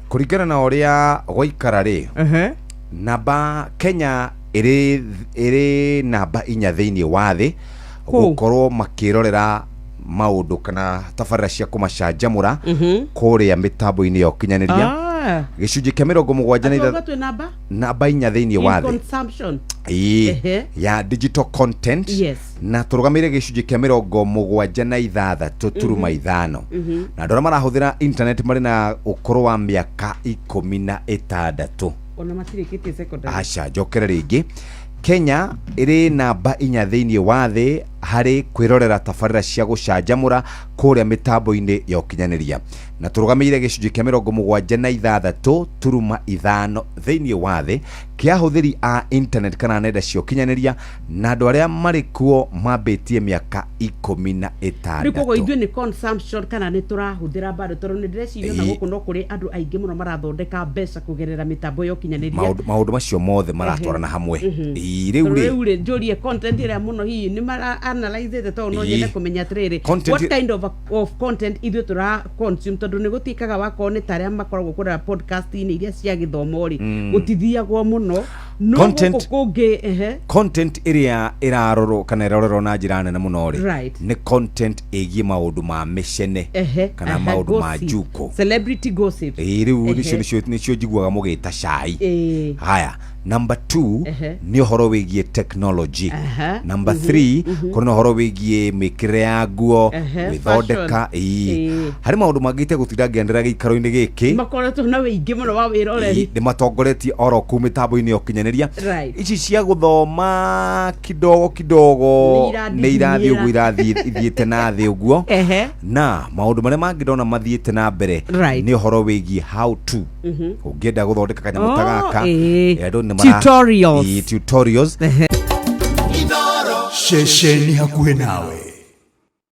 Kũringana na ũrĩa gwaikara rĩ, namba Kenya ĩrĩ ĩrĩ namba inya thĩinĩ wa thĩ Kũ? gũkorwo makĩrorera maũndũ kana tabarĩra cia kũmacanjamũra kũrĩa mĩtambo-inĩ ya ũkinyanĩria. Ah. Gĩcunjĩ kĩa 73 Atĩ twĩ namba namba inya thĩinĩ in wa thĩ consumption. Ĩĩ, ya digital content. Na tũrũgamĩire gĩcunjĩ kĩa 76.5, na andũ arĩa marahũthĩra internet marĩ na ũkũrũ wa mĩaka 16. Ona matirĩkĩtie secondary. Aca, njokere rĩngĩ. Kenya ĩrĩ namba inya thĩinĩ wa thĩ harĩ kwĩrorera tabarĩra cia gũcanjamũra kũrĩa mĩtambo-inĩ ya ũkinyanĩria, na tũrũgamĩire gĩcunjĩ kĩa 76.5 thĩinĩ wa thĩ kĩa ahũthĩri a internet kana nenda cia ũkinyanĩria, na andũ arĩa marĩ kuo mambĩtie mĩaka ikũmi na Rĩu koguo ĩtandatũ. Ithuĩ nĩ consumption kana nĩ tũrahũthĩra bado? Tondũ nĩ ndĩreciria ona gũkũ no kũrĩ andũ aingĩ mũno marathondeka mbeca kũgerera mĩtambo ya ũkinyanĩria. Maũndũ macio mothe maratwarana hamwe. Ĩĩ, rĩu Tondũ rĩ, rĩu rĩ, njũrie content ĩrĩa mũno hihi nĩ mara analyzĩte, tondũ no nyende kũmenya atĩrĩrĩ, what kind of content ithuĩ tũra consume, tondũ nĩ gũtuĩkaga wakorwo nĩ ta arĩa makoragwo kũrĩa podcast-inĩ iria cia gĩthomo rĩ, gũtithiagwo mũno no gũkũ kũngĩ, ehe. Content ĩrĩa ĩrarorwo kana ĩrorerwo na njĩra nene mũno rĩ, nĩ content ĩgiĩ maũndũ ma mĩcene kana maũndũ ma gossip. njuko. Celebrity gossip. Ĩĩ, rĩu nĩcio njiguaga mũgĩta cai. Haya, number 2 nĩ ũhoro wĩgiĩ technology. Number 3 kũrĩ na ũhoro wĩgiĩ mĩkĩrĩre ya nguo, gwĩthondeka. Fashion. Ĩĩ. Harĩ maũndũ mangĩ itegũtinda ngĩanĩrĩra gĩikaro-inĩ gĩkĩ. Makoretwo na wĩingĩ mũno wa wĩroreri. Ĩĩ, nĩ matongoretie oro kũu mĩtambo-inĩ ya ũkinyanĩria. Ici cia gũthoma kidogo kidogo Nĩ irathiĩ nĩ irathiĩ ũguo, irathiĩ. Irathiĩ ithiĩte na thĩ ũguo. Na maũndũ marĩa mangĩ ndona mathiĩte na mbere nĩ ũhoro wĩgiĩ how to, ũngĩenda gũthondeka kanyamũ ta gaka. Andũ nĩ Tutorials. Ĩĩ, tutorials. Ceceni hakuhĩ nawe.